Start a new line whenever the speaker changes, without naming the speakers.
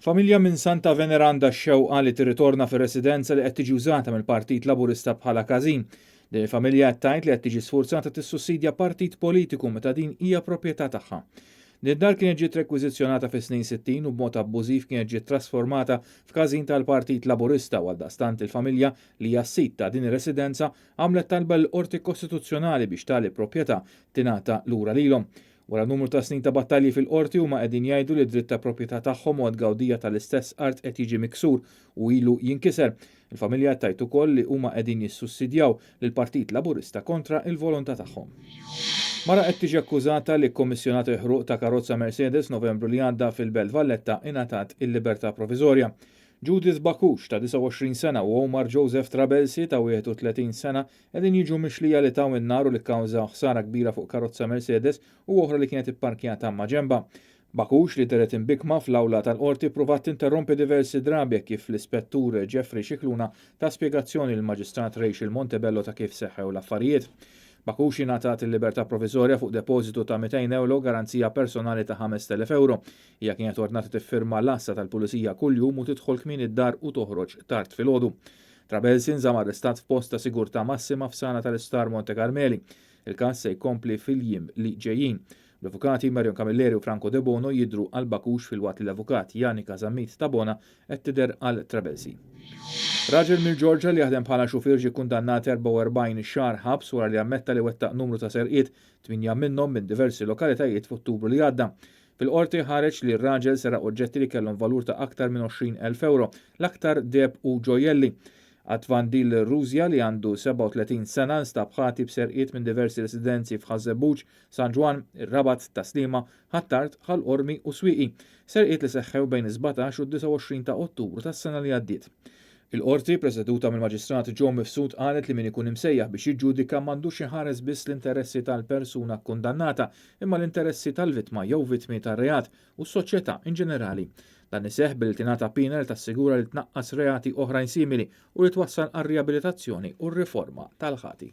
Familja minn Santa Veneranda x-xewqa li tirritorna fir-residenza li qed tiġi użata mill-Partit Laburista bħala każin. Din il-familja qed tgħid li qed tiġi sfurzata tissussidja partit politiku meta din hija proprjetà tagħha. Din id-dar kienet ġiet rekwiżizzjonata fis-snin 60 u b'mod abbużiv kienet ġiet trasformata f'każin tal-Partit Laburista u għaldaqstant il-familja li hija s-sid ta' din ir-residenza għamlet talba lill-Qorti Kostituzzjonali biex tali proprjetà tingħata lura lilhom. Wara numru ta' snin ta' battalji fil-Qorti huma qegħdin jgħidu li d-dritt ta' proprjetà tagħhom u għat-tgawdija tal-istess art qed jiġi miksur u ilu jinkiser. Il-familja qed tgħid ukoll li huma qegħdin jissussidjaw lill-Partit Laburista kontra l-volontà tagħhom. Mara qed tiġi akkużata li kkommissjonat il-ħruq ta' karozza Mercedes Novembru li għadda fil-Belt Valletta ingħatat il-libertà proviżorja. Judith Bakoush ta' 29 sena u Omar Joseph Trabelsi ta' 31 sena qegħdin jiġu mixlija li taw in-nar u li kkawżaw ħsara kbira fuq karozza Mercedes u oħra li kienet ipparkjata maġenbha. Bakoush, li dehret imbikkma fl-awla tal-Qorti, ppruvat tinterrompi diversi drabi hekk kif l-Ispettur Jeffrey Scicluna ta spjegazzjoni lill-Maġistrat Rachel Montebello ta' kif seħħew l-affarijiet. Bakoush ingħatat il-libertà proviżorja fuq depożitu ta' 200 ewro u garanzija personali ta' 5,000 ewro. Hija kienet ordnata tiffirma l-għassa tal-pulizija kuljum u tidħol kmieni d-dar u toħroġ tard filgħodu. Trabelsi nżamm arrestat f'post ta' sigurtà massima f'sala tal-Isptar Monte Carmeli. Il-każ se jkompli fil-jiem li ġejjin. L-Avukati Marion Camilleri u Franco Debono jidhru għal Bakoush filwaqt li l-Avukat Janika Zammit Tabona qed tidher għal Trabelsi. Raġel mill-Ġorġa li jaħdem bħala xufier ġie kundannat 44 xahar ħabs wara li ammetta li wettaq numru ta' serqiet, tmienja minnhom minn diversi lokalitajiet f'Ottubru li għadda. Fil-Qorti ħareġ li r-raġel seraq oġġetti li kellhom valur ta' aktar minn 20,000 ewro, l-aktar deheb u ġojjelli. Atvandil Ruzja li għandu 37 sena nstab ħati b'serqiet minn diversi residenzi f'Ħaż-Żebbuġ, San Ġwann, ir-Rabat, Tas-Sliema, Ħ'Attard, Ħal Qormi u Swieqi. Serqiet li seħħew bejn is-17 u d-29 ta' Ottubru tas-sena li għaddiet. Il-Qorti, preseduta mill-Maġistrat Joe Mifsud qalet li min ikun imsejjaħ biex jiġġudika m'għandux iħares biss l-interessi tal-persuna kkundannata imma l-interessi tal-vittma jew vittmi tar-reat u s-soċjetà in ġenerali. Dan iseħħ billi tingħata piena li tassigura li tnaqqas reati oħrajn simili u li twassal għar-riabilitazzjoni u r-riforma tal-ħati.